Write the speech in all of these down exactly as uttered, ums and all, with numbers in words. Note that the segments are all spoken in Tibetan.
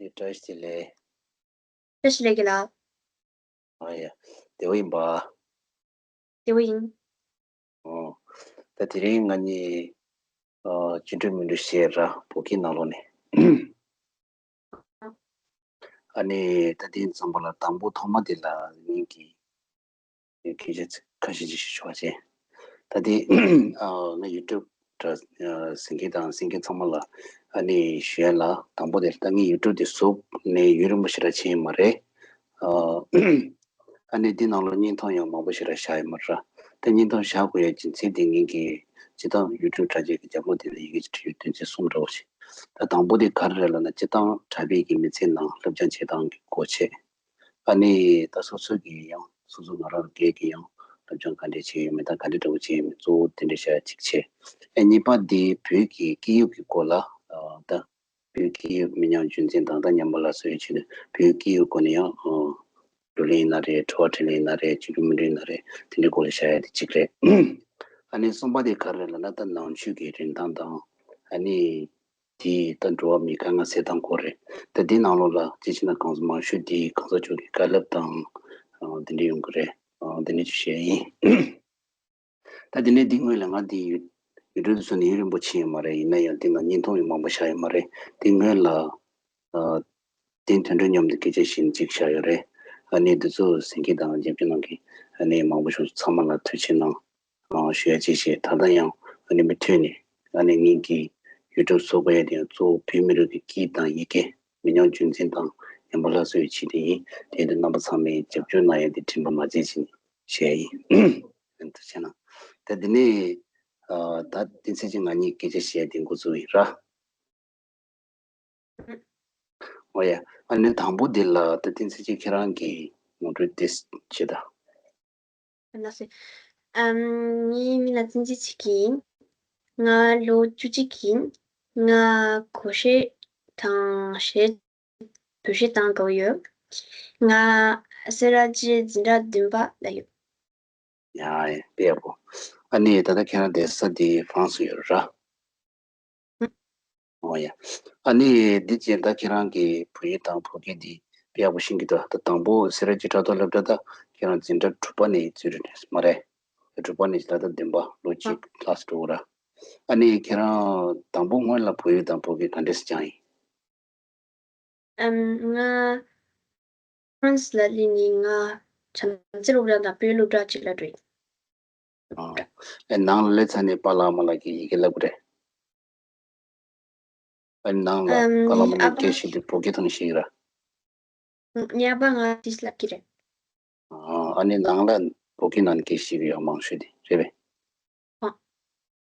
ཨེ། བཀྲ་ཤིས་བདེ་ལེགས། བཀྲ་ཤིས་བདེ་ལེགས་རྒན་ལགས། ཨ་ཡ། བདེ་པོ་ཡིན་པ། བདེ་པོ་ཡིན། ཨོ། ད་དེ་རིང་ང་གཉིས་ཨ་སྤྱི་འགྲོས་མི་འགྲོས་བཤད་ར་བོད་སྐད་ནང་ལོགས་ནས། ཨ་ནི་ད་དེ་ཙམ་པ་ལ་དང་པོ་ཐོག་མ་དེ་ལ་ངེད་ཀྱིས་སྐད་ཆ་ཁ་ཤས་ཅིག་ཞུ་ཆོག་པ་བྱས། ད་དེ་ཨ་ང་ཡུ་ཊུབ་འདྲ་ཨ་གཟིགས་མཁན་དང་གསན་མཁན་ཚང་མ་ལ་ཨ་ནི་ཞུ་ཡ་ལ། དང་པོ་དེ་ད་ངས་ཡུ་ཊུབ་དེ་བཟོས་ནས་ཡུན་རིང་པོ་ཞེ་དྲག་ཕྱིན་ཡོད་མ་རེད། ཨ་ཨ་ནི་འདི་ནང་ལ་བརྙན་ཐུང་ཡང་མང་པོ་ཞེ་དྲག་བཞག་ཡོད་མ་རེད། ད་བརྙན་ཐུང་བཞག་དགོས་ཡ་རྒྱུ་མཚན་དེ་ངེད་ཀྱིས་སྤྱིར་བཏང་ཡུ་ཊུབ་དྲ་རྒྱའི་རྒྱབ་ལོགས་དེ་ལ་ཡི་གེ་ཅིག་བྲིས་ཡོད་དོན་ཚན་གསུམ་འདྲ་བོ་ཞིག་ད་དང་པོ་དེ་ག་རེ་རེད་ལབ་ན། སྤྱིར་བཏང་དྲ་འབུ་གི་མི་ཚེ་ནང་སློབ་སྦྱོང་བྱེད་སྟངས་ཀྱི་སྒོ་ཕྱེ། ཨ་ནི་ད་སོ་སོ་གི་ཡང་སོ་སོ་ང་རང་སྒེར་གྱི་ཡང་སློབ་སྦྱོང་ག་འདྲས་བྱས་ཡོད་མེད་དང་ག་འདྲས་འདྲ་བོ་བྱས་ཡོད་མེད་གཙོ་བོ་དེ་འདྲས་བཤད་ཡ་གཅིག་བྱས། ཨ་གཉིས་པ་དེ་བོད་ཀྱི་སྐད་ཡིག་གི་སྐོར་ལ་ཨ་ད་བོད་སྐད་ཡིག་མི་ཉམས་རྒྱུན་འཛིན་དང་ད་ཉམས་པ་སླར་གསོ་ཡི་ཆེད་དུ་བོད་སྐད་ཡིག་སྐོར་ནས་ཡང་ཨ་བགྲོ་གླེང་ཡིན་ན་རེད། དྲི་བ་དྲིས་ལན་ཡིན་ན་རེད། སྤྱི་འགྲོས་མི་འགྲོས་ཡིན་ན་རེད། དེ་འདྲའི་སྐོར་ལ་བཤད་ཡ་དེ་གཅིག་རེད། ཨ་ནི་གསུམ་པ་དེ་ག་རེ་རེད་ལབ་ན། ད་ནང་ཆོས་ཀྱི་རིན་ཐང་དང་ཨ་ནི་དེ་ད་འགྲོ་བ་མིའི་དཀའ་ངལ་སེལ་སྟངས་སྐོར་རེད། ད་དེའི་ནང་ལོགས་ལ་དཔྱད་བྱས་ན་གང་མང་ཤོས་དེ་གང་ཟག་ཚོ་གི་དཀའ་སློབ་དང་ཨ་དེ་འདྲ་ཡོང་གི་རེད། ཨ་དེ་འདྲ་ཅིག་བཤད་ཡིན། ད་དེ་ནས་འདི་སྔོན་ལ་ང་འདི་ཡུ་ཡུ་ཊུབ་དེ་བཟོས་ནས་ཡུན་རིང་པོ་ཕྱིན་ཡོད་མ་རེད། ཡིན་ན་ཡང་འདི་ནང་བརྙན་ཐུང་ཡང་མང་པོ་བཞག་ཡོད་མ་རེད། འདི་སྔོན་ལ་ཨ་དེ་དོན་གྲུབ་མཉམ་དུ་སྐད་ཆ་བཤད་ནས་གཅིག་བཞག་ཡོད་རེད། ཨ་ནི་འདི་ཚོ་གཟིགས་མཁན་དང་རྒྱབ་སྐྱོར་གནང་མཁན་ཨ་ནི་མང་པོ་ཞིག་ཚང་མ་ལ་ཐུགས་རྗེ་གནང་། ཨ་ཞུ་ཡ་ཅིག་བྱས། ད་ལྟ་ཡང་ཨ་ནི་མུ་མཐུད་ནས་ཨ་ནི་ངེད་ཀྱི་ཡུ་ཊུབ་བཟོ་དགོས་ཡ་དེ་ཡང་གཙོ་བོ་བོད་མི་རིགས་ཀྱི་སྐད་དང་ཡི་གེ་མི་ཉམས་རྒྱུན་འཛིན་དང་ཉམས་པ་སླར་གསོ་ཡི་ཆེད་དུ་ཡིན། དེ་ཡིན་དུས་རྣམ་པ་ཚང་མས་རྒྱབ་སྐྱོར་གནང་ཡ་དེ་དྲན་པ་མ་བརྗེད་བྱས་ནས་བཤད་ཡ་ཡིན། ཐུགས་རྗེ་གནང་། ད་དེ་ནས་ཨ་ད་དེ་ཚེ་ཅིག་ང་གཉིས་སྐད་ཆ་བཤད་ཡ་དེ་འགོ་ཚུགས་ཡིན་ར། འོ་ཡ། ཨ་ནི་དང་པོ་འདི་ལ་ད་བསྟན་འཛིན་ཅིག་ཁྱེད་རང་གིས་ངོ་སྤྲོད་དེ་བྱེད་ད། ལགས་སོ། ཨམ། ངའི་མིང་ལ་བསྟན་འཛིན་ཅིག་ཡིན། ང་ལོ་བཅུ་གཅིག་ཡིན། ང་སྒོར་གཞས་དང་གཞས་བོད་གཞས་བཏང་དགའ་བོ་ཡོད། ང་སེ་ར་བྱེས་འཛིན་གྲྭ་བདུན་པ་ལ་ཡོད། ཡ་ཡ། དཔེ་ཡག་པོ། ཨ་ནི་ད་ལྟ་ཁྱེད་རང་བསྡད་ས་དེ་ཧྥ་རན་སི་ཡོད་ར། ཨོ་ཡ། ཨ་ནི་འདི་བྱས་ད་ཁྱེད་རང་གིས་བོད་ཡིག་དང་བོད་སྐད་འདི་དཔེ་ཡག་པོ་ཤེས་ཀྱི་འདུག་ད་དང་པོ་སེ་ར་བྱེས་དྲ་ཐོག་སློབ་གྲྭ་ད་ཁྱེད་རང་འཛིན་གྲྭ་དྲུག་པ་ནས་བཙུད་རེད་མ་རེད། དྲུག་པ་ནས་ད་ལྟ་བདུན་པ་ལོ་གཅིག་ལྷག་འགྲོ་གི་ར། ཨ་ནི་ཁྱེད་རང་དང་པོ་སྔོན་ལ་བོད་ཡིག་དང་བོད་སྐད་ག་འདྲས་སེ་སྦྱངས་ཡིན། ཨམ། ང་ཧྥ་རན་སི་ལ་སླེབས་ནས་ང་བྱམས་བརྩེ་སློབ་གྲྭ་དང་བོད་སློབ་གྲྭ་གཅིག་ལ་འགྲོ་ཡིན། ཨ། ཨེ་ནང་ལ་སླེབས་ཚར་ནས་པཱ་ལགས་ཨ་མ་ལགས་ཀྱིས་ཡི་གེ་བསླབ་ཀྱི་རེད། ཨ་ནང་ལ་ཨམ། པཱ་ལགས་ཨ་མ་ལགས་ཨ་ཕ་སྐད་བཤད་དུས་བོད་སྐད་ཐོག་ནས་བཤད་ཀྱི་ར། ཨ་ནི་ཨ་ཕ་ང་ཏིས་བསླབ་ཀྱི་རེད། ཨ་ནི་ནང་ལ་བོད་སྐད་ནང་ནས་སྐད་བཤད་ཀྱི་ཡོད་མང་ཤོས་དེ་རེད་པས།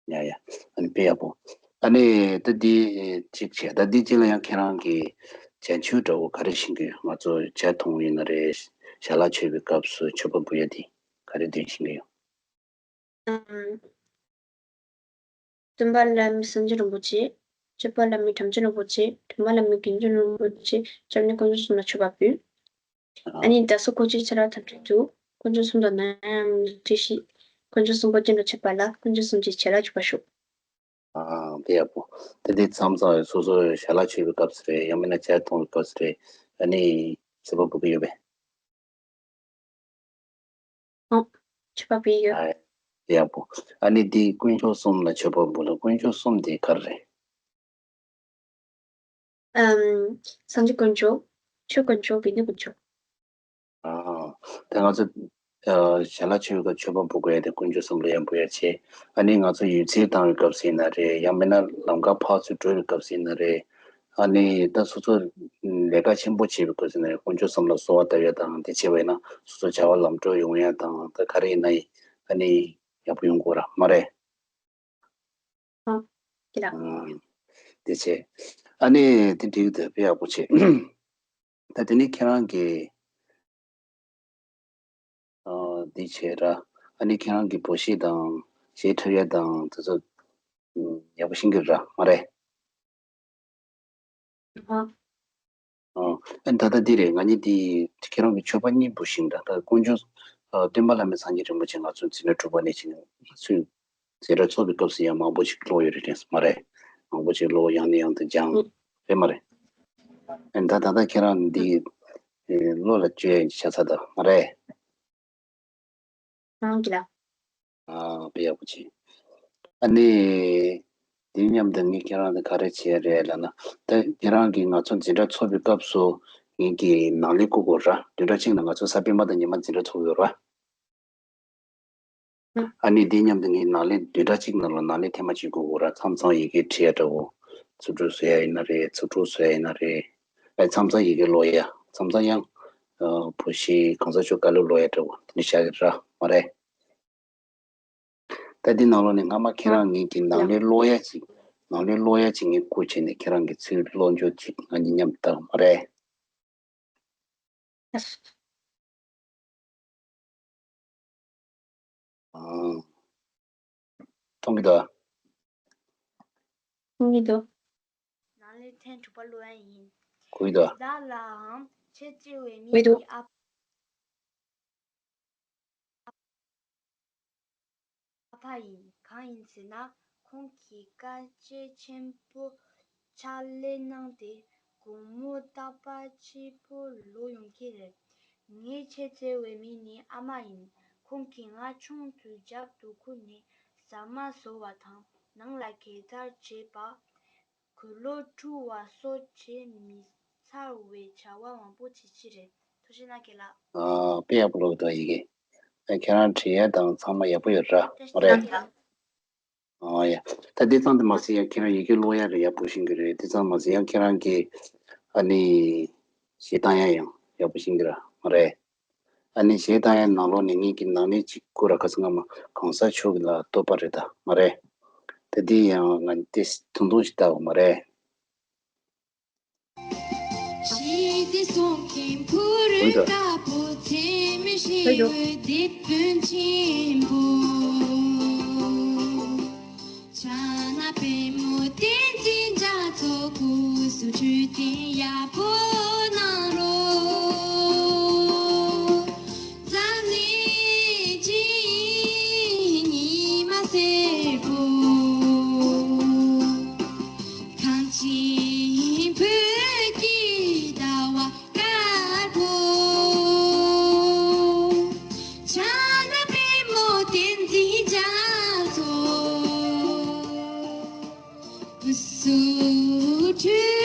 ཨ། ཡ་ཡ། ཨ་ནི་དཔེ་ཡག་པོ། ཨ་ནི་ད་འདི་གཅིག་བྱས། ད་འདི་གཅིག་ལ་ཡང་ཁྱེད་རང་གིས་བྱ་བྱིའུ་འདྲ་བོ་ག་རེ་ཤེས་ཀྱི་ཡོད། ང་ཚོ་བྱ་འཐུང་ཡིན་ན་རེད། ཞལ་ལག་མཆོད་པའི་སྐབས་སུ་མཆོད་པ་འབུལ་ཡ་དེ་ག་རེ་འདོན་ཤེས་ཀྱི་ཡོད། ཨམ། སྟོན་པ་བླ་མེད་སངས་རྒྱས་རིན་པོ་ཆེ། སྤྱོད་པ་བླ་མེད་དྲིན་ཅན་རིན་པོ་ཆེ། སྒྲོལ་མ་བླ་མེད་དགེ་འདུན་རིན་པོ་ཆེ། སྐྱབས་གནས་དཀོན་མཆོག་གསུམ་ལ་མཆོད་པ་འབུལ། ཨ་ནི་ད་སོ་སྐོར་གྱི་ཆ་ལག་ཐམས་ཅད་དུ་དཀོན་མཆོག་གསུམ་དང་ནམ་ཡང་མི་འབྲལ་ཞིང་། དཀོན་མཆོག་གསུམ་པོ་རྒྱུན་དུ་མཆོད་པ་ལ་དཀོན་མཆོག་གསུམ་གྱི་བྱིན་རླབས་འཇུག་པར་ཤོག་ཨ། དཔེ་ཡག་པོ། དེ་དེ་མཚམས་མཚམས་སོ་སོ་ཞལ་ལག་མཆོད་པའི་སྐབས་སུ་རེད། ཡང་མིན་ན་བྱ་འཐུང་བའི་སྐབས་སུ་རེད། ཨ་ནི་མཆོད་པ་འབུལ་གྱི་ཡོད་པས། ཨོ། མཆོད་པ་འབུལ་ཡོད། ཨ། ཡག་པོ། ཨ་ནི་འདི་དཀོན་མཆོག་གསུམ་ལ་མཆོད་པ་འབུལ་ལ་དཀོན་མཆོག་གསུམ་དེ་ག་རེ་རེད། ཨམ། སངས་རྒྱས་དཀོན་མཆོག་ཆོས་དཀོན་མཆོག་དགེ་འདུན་དཀོན་མཆོག་ཨ། ད་ང་ཚོ་ཨ་ཞལ་ལག་མཆོད་པའི་སྐབས་མཆོད་པ་འབུལ་དགོས་ཡ་དེ་དཀོན་མཆོག་གསུམ་ལ་ཡང་འབུལ་ཡ་བྱེད། ཨ་ནི་ང་ཚོ་ཡོད་ཚད་བཏང་བའི་སྐབས་ཡིན་ན་རེད། ཡང་མིན་ན་ལམ་ཁ་ཕར་ཚུར་འགྲོ་བའི་སྐབས་ཡིན་ན་རེད། ཨ་ནི་ད་སོ་སོ་ལས་ཀ་ཆེན་པོ་བྱེད་པའི་སྐབས་ཡིན་ན་རེད། དཀོན་མཆོག་གསུམ་ལ་གསོལ་བ་བཏབ་ཡ་དང་དེ་བྱས་པ་ཡིན་ན་སོ་སོ་བྱ་བ་ལམ་འགྲོ་ཡོང་ཡ་དང་ད་ག་རེ་ཡིན་ན་ཡིན། ཨ་ནི་ཡག་པོ་ཡོང་གི་ར་མ་རེད། ཨ། ཁྱེད་རང་། ཨ། དེ་བྱས། ཨ་ནི་དེ་འགྲིག་དེ་དཔེ་ཡག་པོ་བྱས། ད་དེ་ནི་ཁྱེད་རང་གིས་ཨ་འདི་བྱས་ར། ཨ་ནི་ཁྱེད་རང་གིས་འབོད་ཤེས་དང་གཞས་འཁྲབ་ཡ་དང་དེ་ཚོ་ཡག་པོ་ཤེས་ཀྱི་ར་མ་རེད། ཨ། ཨ་ཨ་ད་ལྟ་འདི་རེད། ང་གཉིས་འདི་ཁྱེད་རང་གི་མཆོད་པ་གཉིས་འབུལ་ཤིང་ར། ད་དཀོན་མཆོག་ཨ་སྟོན་པ་བླ་མེད་སངས་རྒྱས་རིན་པོ་ཆེ་ང་ཚོ་འཛིན་གྲྭ་དྲུག་པ་ནས་བྱས་ནས་ང་ཚོས་འཛིན་གྲྭ་ཚོགས་པའི་སྐབས་སུ་ཡང་མང་པོ་ཞིག་ཀློག་ཡོད་རེད་དྲན་སོང་མ་རེད། མང་པོ་ཞིག་ཀློག་ཡང་ནས་ཡང་དུ་སྦྱངས་རེད་མ་རེད། ཨ་ད་ད་ལྟ་ཁྱེད་རང་འདི་ཨེ་བློ་ལ་བཅོལ་ཡ་ཤ་ཚ་ད་མ་རེད། རང་གི་ལ། ཨ་དཔེ་ཡག་པོ་བྱས། ཨ་ནི་དེ་མཉམ་དུ་ངས་ཁྱེད་རང་ལ་ག་རེ་བྱས་རེད་ལབ་ན། ད་ཁྱེད་རང་གིས་ང་ཚོ་འཛིན་གྲྭ་ཚོགས་པའི་སྐབས་སུ་ངེད་ཀྱི་ནང་ལས་བསྐུར་དགོས་ར། བདུན་ཕྲག་གཅིག་ནང་ང་ཚོ་གཟའ་སྤེན་པ་དང་ཉི་མ་འཛིན་གྲྭ་ཚོགས་ཡོད་ར། ཨ་ནི་དེ་མཉམ་དུ་ངས་ནང་ལས་བདུན་ཕྲག་གཅིག་ནང་ལ་ནང་ལས་ཐེངས་མ་གཅིག་དགོས་དགོས་ར། མཚམས་མཚམས་ཡི་གེ་བྲིས་ཡ་འདྲ་བོ། རྩིས་འཕྲུལ་བཟོ་ཡ་ཡིན་ན་རེད། ཚིག་འབྲུ་བཟོ་ཡ་ཡིན་ན་རེད། ཨ་མཚམས་མཚམས་ཡི་གེ་ཀློག་ཡ། མཚམས་མཚམས་ཡང་ཨ་བོད་གཞས་གང་ས་ཆོས་བཀའ་སློབ་ཀློག་ཡ་འདྲ་བོ་དེ་འདྲ་བྱ་གི་ར་མ་རེད། ད་འདི་ནང་ལོགས་ནས་སྔ་མ་ཁྱེད་རང་ངེད་ཀྱི་ནང་ལས་ཀློག་ཡ་ཅིག་ནང་ལས་ཀློག་ཡ་ཅིག་ངས་བསྐུར་བྱས་ནས་ཁྱེད་རང་གི་ཚིག་ཀློག་འཇོག་ཅིག་ང་གཉིས་མཉམ་དུ་བཏང་མ་རེད། ཨང་། མཐོང་གི་འདུག་མཐོང་གི་འདུག་ནང་ལས་ཐེངས་དྲུག་པ་ཀློག་ཡ་ཡིན། གོ་གི་འདུག་བདག་ལའང་ཆེས་བརྩེ་བའི་མི་གོ་གི་འདུག་ཨ་ཨ་ཕ་ཡིན། གང་ཡིན་ཟེར་ན། ཁོང་གིས་དཀའ་སྤྱད་ཆེན་པོ་ཕྱག་ལས་གནང་སྟེ་དགོང་མོ་རྟག་པར་སྐྱིད་པོ་ལོག་ཡོང་གི་རེད། ངའི་ཆེས་བརྩེ་བའི་མི་ནི་ཨ་མ་ཡིན། ཁོང་གིས་ང་ཆུང་དུས་རྒྱབ་ཏུ་ཁུར་ནས་ཟ་མ་བཟོ་བ་དང་ནང་ལ་གད་བདར་བྱེད་པ། གོས་ལོག་འཁྲུ་བ་སོགས་བྱེད་མི་ཚར་བའི་བྱ་བ་མང་པོ་བྱེད་ཀྱི་རེད། ཐུགས་རྗེ་གནང་གི་ལགས། ཨ་དཔེ་ཡག་པོ་ཀློག་འདུག་ཡི་གེ་ཨ་ཁྱེད་རང་བྲིས་ཡ་དང་ཚང་མ་ཡག་པོ་ཡོད་ར། ཐུགས་རྗེ་རེད། གནང་གི་ལགས། ཨ་ཡ། ད་དེ་ཙམ་དུ་མ་ཟད་ཡང་ཁྱེད་རང་ཡི་གེ་ཀློག་ཡ་རེད་ཡག་པོ་ཤེས་ཀྱི་རེད། དེ་ཙམ་མ་ཟད་ཡང་ཁྱེད་རང་གིས་ཨ་ནི་གཞས་བཏང་ཡ་ཡང་ཡག་པོ་ཤེས་ཀྱི་ར་མ་རེད། ཨ་ནི་གཞས་བཏང་ཡ་ནང་ལོགས་ནས་ངེད་ཀྱི་ནང་མི་གཅིག་སྐུ་ར་ཁ་སང་སྔ་མ་གང་ཟག་མཆོག་གི་ལ་བསྟོད་པ་རེད་ད་མ་རེད། ད་དེ་ཡང་ང་དེ་ཐུང་ཐུང་ཞིག་བལྟ་བ་མ་རེད། ཞི་བདེ་སྲུང་མཁན་ཕུ་རུ་དཀར་པོ་འཚེ་མེད་ཞི་བའི་དེད་དཔོན་ཆེན་པོ། ཕྱག་ན་པདྨོ་བསྟན་འཛིན་རྒྱ་མཚོ་སྐུ་གསུང་ཐུགས་རྟེན་ཡག་པོ་གནང་རོགས། འཛམ་གླིང་སྤྱི་ཉི་མ་སེར་པོ། གངས་ཅན་བོད་ཀྱི་ཟླ་བ་དཀར་པོ། ཕྱག་ན་པདྨོ་བསྟན་འཛིན་རྒྱ་མཚོ། སྐུ་གསུང་ཐུགས་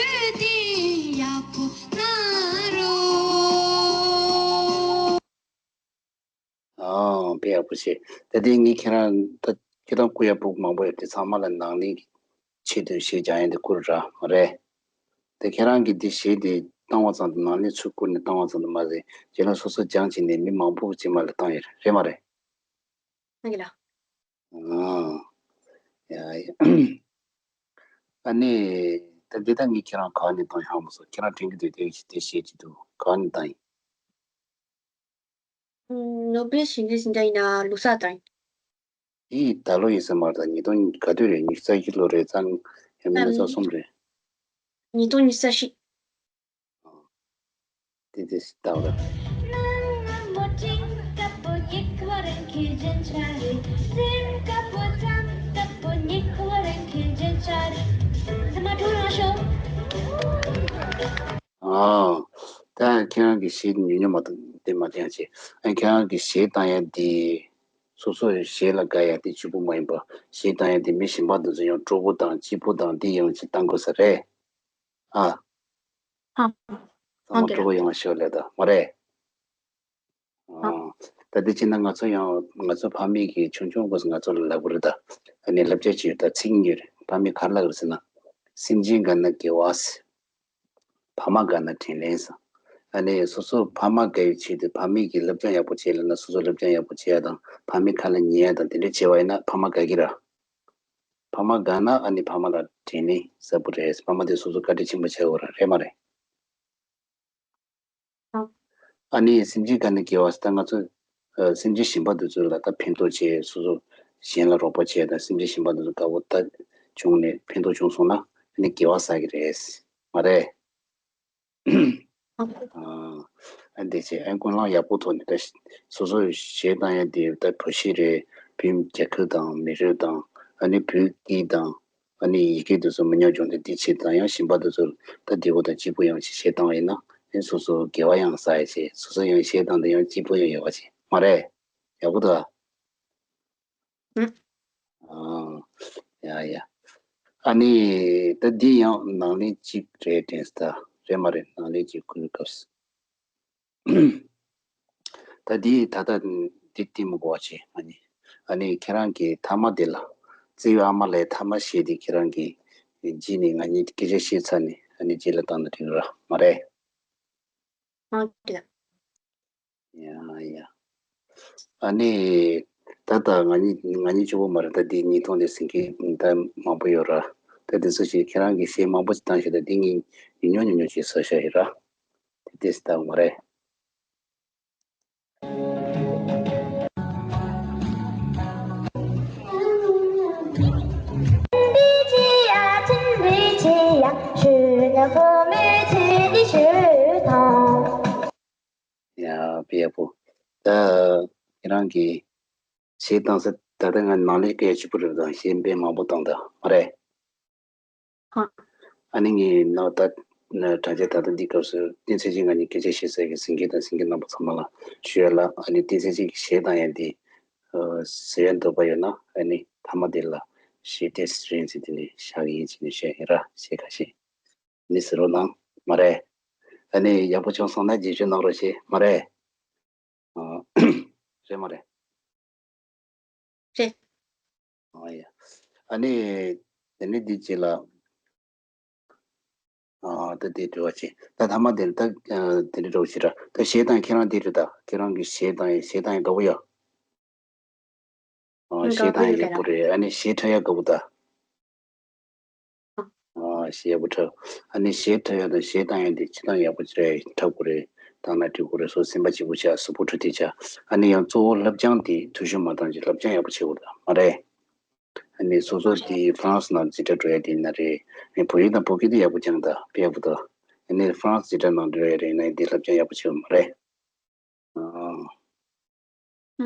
རྟེན་ཡག་པོ་གནང་རོགས། ཨང་། དཔེ་ཡག་པོ་བྱས། ད་ལྟའི་ངས་ཁྱེད་རང་ད་ཁྱེད་རང་བསྐུར་ཡ་ཕྲུ་གུ་མང་པོ་ཡོད་དེ་ཚང་མ་ལ་ནང་ལས་ཆེད་དུ་གཞས་སྦྱང་ཡ་འདི་བསྐུར་ར་མ་རེད། དེ་ཁྱེད་རང་གིས་འདི་གཞས་འདི་བཏང་བ་ཙམ་དུ་ནང་ལས་ཚུར་བསྐུར་ནས་བཏང་བ་ཙམ་དུ་མ་ཟད་རྗེས་ལ་སོ་སོ་སྦྱང་བྱས་ནས་མི་མང་པོ་རྗེས་མ་ལ་བཏང་ཡོད་རེད་མ་རེད། ཨང་། ཡ་ཡ། ཨ་ནི་ད་འདི་ད་ངས་ཁྱེད་རང་ག་ནས་བཏང་ཡང་མ་སོང་ཁྱེད་རང་དྲན་གྱི་འདུག་དེ་དེ་བཤད་ཀྱི་འདུག་ག་ནས་བཏང་ཡིན། ནོ་བེལ་ཞི་བདེའི་འཛིན་གྲྭ་ཡིན་ན་ལོ་གསར་དང་། ཡིན་ད་ལོ་ཡིན་ས་མ་རེད་ད་ཉིས་སྟོང་ག་དུས་རེད་ཉི་ཤུ་རྩ་བཞི་ལོ་རེད་ཙང་ཡང་མིན་ན་རྩ་གསུམ་རེད། ཉིས་སྟོང་ཉི་ཤུ་རྩ་བཞི། དེ་དེ་ལྟ་བུ། ཨ། ད་ཁྱེད་རང་གི་གཞས་ཉུང་ཉུང་མ་གཏོགས་དེ་མ་བསྟན་ཅི། ཨ་ཁྱེད་རང་གི་གཞས་བཏང་ཡ་དེ། སོ་སོའི་གཞས་ལ་དགའ་ཡ་དེ་གཅིག་པུ་མ་ཡིན་པ་གཞས་བཏང་ཡ་དེ་མི་གཞན་པ་དེ་ཚོ་ཡང་སྤྲོ་པོ་དང་སྐྱིད་པོ་དང་དེ་ཡོང་ཅིག་བཏང་དགོས་ས་རེད། ཨ། ཨ། ཚང་མ་ཨོ་ཀེ། སྤྲོ་པོ་ཡོང་བ་ཞིག་ལས་ད་མ་རེད། ཨ། ཨ། ད་དེ་བྱས་ན་ང་ཚོ་ཡང་ང་ཚོ་ཕ་མེས་ཀྱི་ཆུང་ཆུང་སྐབས་སུ་ང་ཚོ་ལ་ལབ་དགོས་རེད་ད། ཨ་ནི་བསླབ་བྱ་ཅིག་ཡོད་ད་ཚིག་གཉིས་རེད་ཕ་མེས་ག་རེ་ལབ་དགོས་རེད་ཟེར་ན། སེམས་ཅན་དགའ་ན་དགེ་བ་ཟེར། ཕ་མ་དགའ་ན་དྲིན་ལན་ཟེར། ཨ་ནི་སོ་སོ་ཕ་མ་དགའ་བའི་ཆེད་དུ་ཕ་མེས་ཀྱི་བསླབ་བྱ་ཡག་པོ་བྱས་ལབ་ན་སོ་སོ་བསླབ་བྱ་ཡག་པོ་བྱས་ཡ་དང་ཕ་མའི་ཁ་ལ་ཉན་ཡ་དང་དེ་འདྲ་བྱས་པ་ཡིན་ན་ཕ་མ་དགའ་གི་ར། ཕ་མ་དགའ་ན་ཨ་ནི་ཕ་མ་ལ་དྲིན་ལན་ཟབ་པོ་རེད། ཕ་མ་དེ་སོ་སོ་བཀའ་དྲིན་ཆེན་པོ་བྱེད་དགོས་ར་རེད་མ་རེད། ཨ་ནི་སེམས་ཅན་དགའ་ན་དགེ་བ་ཟེར་ད་ང་ཚོ་ཨ་སེམས་ཅན་གཞན་པ་དེ་ཚོ་ལ་ད་ཕན་ཐོགས་བྱེད་སོ་སོ་གཞན་ལ་རོགས་པ་བྱེད་ད་སེམས་ཅན་གཞན་པ་དེ་ཚོ་དགའ་བོ་ད་བྱུང་ནས་ཕན་ཐོགས་བྱུང་སོང་ན་ཨ་ནི་དགེ་བ་བསགས་ཀྱི་རེད་མ་རེད། ཨ་འདི་བྱས་ཨ་ཀུན་སློང་ཡག་པོ་ཐོག་ནས་ད་སོ་སོ་གཞས་བཏང་ཡ་དེ་ད་བོད་གཞས་རེད། བོད་རྒྱ་གར་དང་མི་རབས་དང་ཨ་ནི་བོད་སྐད་དང་ ཨ་ནི་ཡི་གེ་དེ་ཚོ་མི་ཉམས་བྱུང་སྟེ་འདི་བྱེད་དང་ཡང་གཞན་པ་དེ་ཚོ་ད་འདི་བོ་དང་གཅིག་པོ་ཡང་ཅིག་བྱེད་སྟངས་ཡིན་ན་ཨེ་སོ་སོ་དགེ་བ་ཡང་བསགས་ཡ་བྱེད། སོ་སོ་ཡང་བྱེད་སྟངས་དེ་ཡང་གཅིག་པོ་ཡང་ཡོད་པ་བྱེད་མ་རེད། ཡག་པོ་འདུག་ཨ། ཨ། ཡ་ཡ། ཨ་ནི་ད་འདི་ཡང་ནང་ལན་གཅིག་རེད་དྲན་སོང་ད། རེད་མ་རེད། ནང་ལན་གཅིག་ཁུར་སྐབས་སུ། ད་འདི་ད་ལྟ་འདི་བལྟས་མི་དགོས་པ་བྱེད་ཨ་ནི། ཨ་ནི་ཁྱེད་རང་གི་མཐའ་མ་དེ་ལ། བརྩེ་བའི་ཨ་མ་ལགས། མཐའ་མ་གཞས་དེ་ཁྱེད་རང་གིས་རྗེས་ནས་ང་གཉིས་སྐད་ཆ་བཤད་ཚར་ནས་ཨ་ནི་རྗེས་ལ་བཏང་ན་འགྲིག་ར་མ་རེད། ཨོ་ཀེ། ཡ་ཡ། ཨ་ནི། ད་ལྟ་ང་གཉིས་ང་གཉིས་གཅིག་པོ་མ་རེད། ད་འདི་གཉིས་མཐོང་དེ་ཟིན་གྱི་ད་མང་པོ་ཡོད་ར། ད་དེ་ཚོ་ཞིག་ཁྱེད་རང་གིས་གཞས་མང་པོ་ཞིག་བཏང་ཞིག་ད་འདི་གཉིས་ཉུང་ཉུང་ཉུང་ཉུང་ཞིག་བཟོ་བཞག་ཡིན་ར། དེ་དེ་སྟབས་མ་རེད། ཡ་དཔེ་ཡག་པོ། ད་ཁྱེད་རང་གིས་གཞས་བཏང་ས་ད་ལྟ་ང་ནང་ལས་སྐད་ཆ་ཕྱི་པོ་རེད་དང་གཞས་དཔེ་མང་པོ་བཏང་ད་མ་རེད། ཧ། ཨ་ནི་ངས་ནོར་ད་ན་དྲ་རྒྱ་ད་ལྟ་འདི་སྐབས་སུ་བསྟན་འཛིན་ཅན་ང་གཉིས་སྐད་ཆ་བཤད་ས་གི་ཟིན་གྱི་དང་ཟིན་གྱི་རྣམ་པ་ཚང་མ་ལ་ཞུ་ཡ་ལ། ཨ་ནི་བསྟན་འཛིན་ཅན་གྱི་གཞས་བཏང་ཡ་འདི་ཟེར་ཡ་འདོད་པ་ཡོད་ན་ཨ་ནི་མཐའ་མ་འདི་ལ་གཞས་ཏེ་རིང་ཟེར་དེ་ནི་བཞག་གི་ཡིན་ཟེར་ནས་བཤད་ཡིན་ར། གཞས་ཁ་ཤས་ནི་ཟེར་རོགས་གནང་མ་རེད། ཨ་ནི་ཡག་པོ་བྱུང་སོང་ན་རྗེས་ཤོད་གནང་རོགས་བྱེད་མ་རེད། ཨ། རེད་མ་རེད། རེད། ཨ་ཡ། ཨ་ནི། དེ་ནི་འདི་གཅིག་ལ། ཨ། ད་དེ་དྲི་བ་གཅིག་ད་ཐ་མ་དེ་ད་ཨ། དེ་འདྲ་འདྲ་བོ་ཞིག་ར། ད་གཞས་བཏང་ཁྱེད་རང་འདི་རེད་ད། ཁྱེད་རང་གི་གཞས་བཏང་ཡ་གཞས་བཏང་ཡ་དགའ་པོ་ཡོད། ཨ། གཞས་བཏང་ཡ་ཡག་པོ་རེད། ཨ་ནི་གཞས་འཁྲབ་ཡ་དགའ་པོ་ད། ཨ། གཞས་ཡག་པོ་འཁྲབ། ཨ་ནི་གཞས་འཁྲབ་ཡག་དང་གཞས་བཏང་ཡག་དེ་སྤྱིར་བཏང་ཡག་པོ་རེད། འཁྲབ་དགོས་རེད། བཏང་ན་འགྲིག་གི་རེད། སོ་སེམས་པ་གཅིག་པོ་བྱས་གཟུགས་པོ་འཁྲབ་དེ་བྱས། ཨ་ནི་ཡང་གཙོ་བོ་བསླབ་སྦྱང་དེ་འཐུས་ཤོར་མ་བཏང་ཅིག་བསླབ་སྦྱང་ཡག་པོ་བྱེད་དགོས་རེད་མ་རེད། ཨ་ནི་སོ་སོ་དེ་ཧྥ་རན་སི་ནང་འཛིན་གྲྭ་འགྲོ་ཡག་དེ་ཡིན་ན་རེད། ཨ་ནི་བོད་ཡིག་དང་བོད་སྐད་དེ་ཡག་པོ་སྦྱང་དང་དཔེ་ཡག་པོ་འདུག་ཨ་ནི་ཧྥ་རན་སི་འཛིན་གྲྭ་ནང་འགྲོ་ཡག་རེད་ན་དེ་བསླབ་སྦྱང་ཡག་པོ་བྱེད་དགོས་མ་རེད།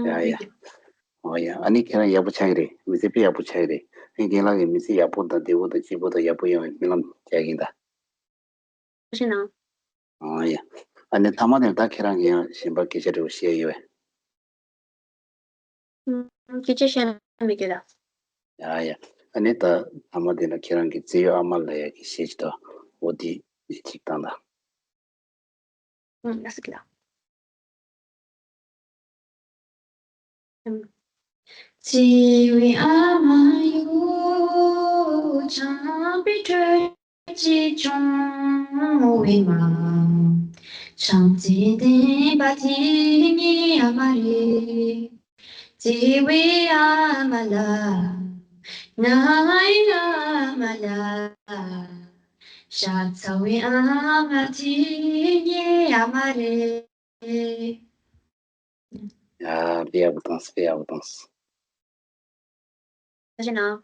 ཨ། ཡ་ཡ། ཨོ་ཡ། ཨ་ནི་ཁྱེད་རང་ཡག་པོ་ཆགས་ཀྱི་རེད། མི་ཚེ་དཔེ་ཡག་པོ་ཆགས་ཀྱི་རེད། ཨ་ནི་རྒན་ལགས་ཀྱི་མི་ཚེ་ཡག་པོ་དང་བདེ་པོ་དང་སྐྱིད་པོ་དང་ཡག་པོ་ཡོང་བའི་སྨོན་ལམ་རྒྱག་གི་ཡིན་ད། ཐུགས་རྗེ་གནང་། ཨོ་ཡ། ཨ་ནི་མཐའ་མ་ནས་ད་ཁྱེད་རང་གིས་ཡང་གཞན་པ་སྐད་ཆ་འདྲ་བོ་བཤད་ཡོད་པས། ཨ། སྐད་ཆ་བཤད་ན་མི་དགོས་ད། ཡ་ཡ། ཨ་ནི་ད་མཐའ་མ་དེ་ལ་ཁྱེད་རང་གི་བརྩེ་བའི་ཨ་མ་ལ་ཡ་གི་གཞས་ཅིག་ད་འོ་དེ་གཅིག་བཏང་ད། ཨ། ལགས་སོ་ཁྱེད་ལ། བརྩེ་བའི་ཨ་མ་ཡོ། ཆང་པའི་དྲོད་ཀྱིས་བྱུང་བའི་མ། ཆང་རྩེ་ལྡན་པ་དེ་ངའི་ཨ་མ་རེད། བརྩེ་བའི་ཨ་མ་ལགས། ང་ཡི་ཨ་མ་ལགས། ཤ་ཚ་བའི་ཨ་མ་དེ་ངའི་ཨ་མ་རེད། ཡ། དཔེ་ཡག་པོ་བཏང་སོང་། དཔེ་ཡག་པོ་བཏང་སོང་། ཐུགས་རྗེ་གནང་།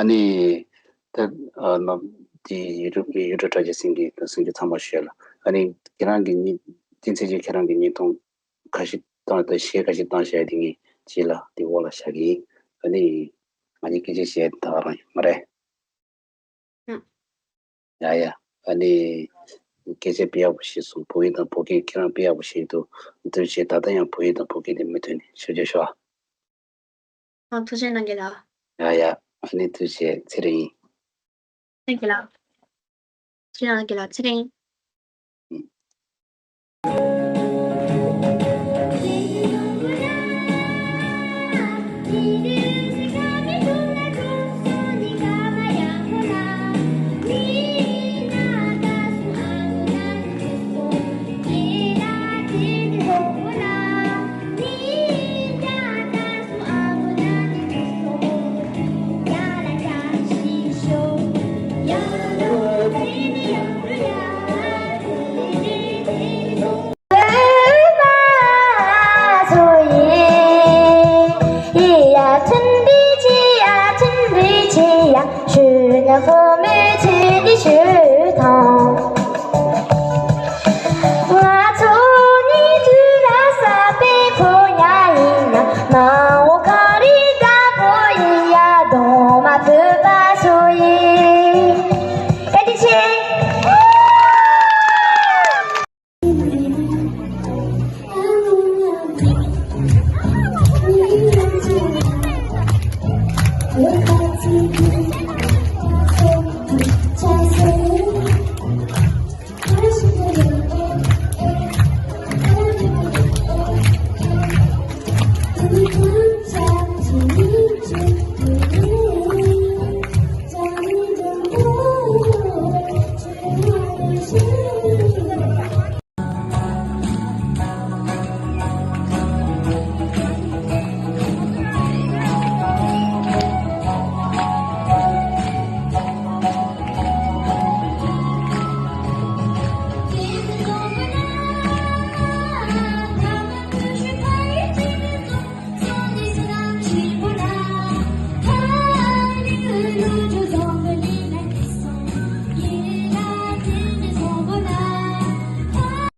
ཨ་ནི། ད་ཨ་ནི་དེ་ཡུལ་གྲུ་ཡུལ་གྲུ་དྲ་རྒྱ་སེང་གེ་དང་སེང་གེ་ཚང་མ་ཞུས་ལ། ཨ་ནི་ཁྱེད་རང་གི་གཉིས་བསྟན་འཛིན་ཅན་ཁྱེད་རང་གི་བརྙན་ཐུང་ཁ་ཤས་བཏང་དང་གཞས་ཁ་ཤས་བཏང་བཞག་དེ་ངས་རྗེས་ལ་དེ་འོག་ལ་བཞག་གི་ཡིན། ཨ་ནི་ང་གཉིས་སྐད་ཆ་བཤད་ད་ག་རང་ཡིན་མ་རེད། ཨ། ཡ་ཡ། ཨ་ནི། སྐད་ཆ་དཔེ་ཡག་པོ་བཤད་སོང་། བོད་ཡིག་དང་བོད་སྐད་ཁྱེད་རང་དཔེ་ཡག་པོ་བཤད་འདུག་འདུག་བྱས་ད་ལྟ་ཡང་བོད་ཡིག་དང་བོད་སྐད་དེ་མུ་མཐུད་ནས་ཞབས་ཕྱི་ཞུ་ཨ། ཨ། ཐུགས་རྗེ་གནང་གི་ལགས། ཡ་ཡ། ཨ་ནི་ཐུགས་རྗེ་ཆེ། ཚེ་རིང་། ཐུགས་རྗེ་གནང་གི་ལགས། ཐུགས་རྗེ་གནང་གི་ལགས། ཚེ་རིང་། ཡོད་པ་སོགས་ཡིན། བཀའ་དྲིན་ཆེ།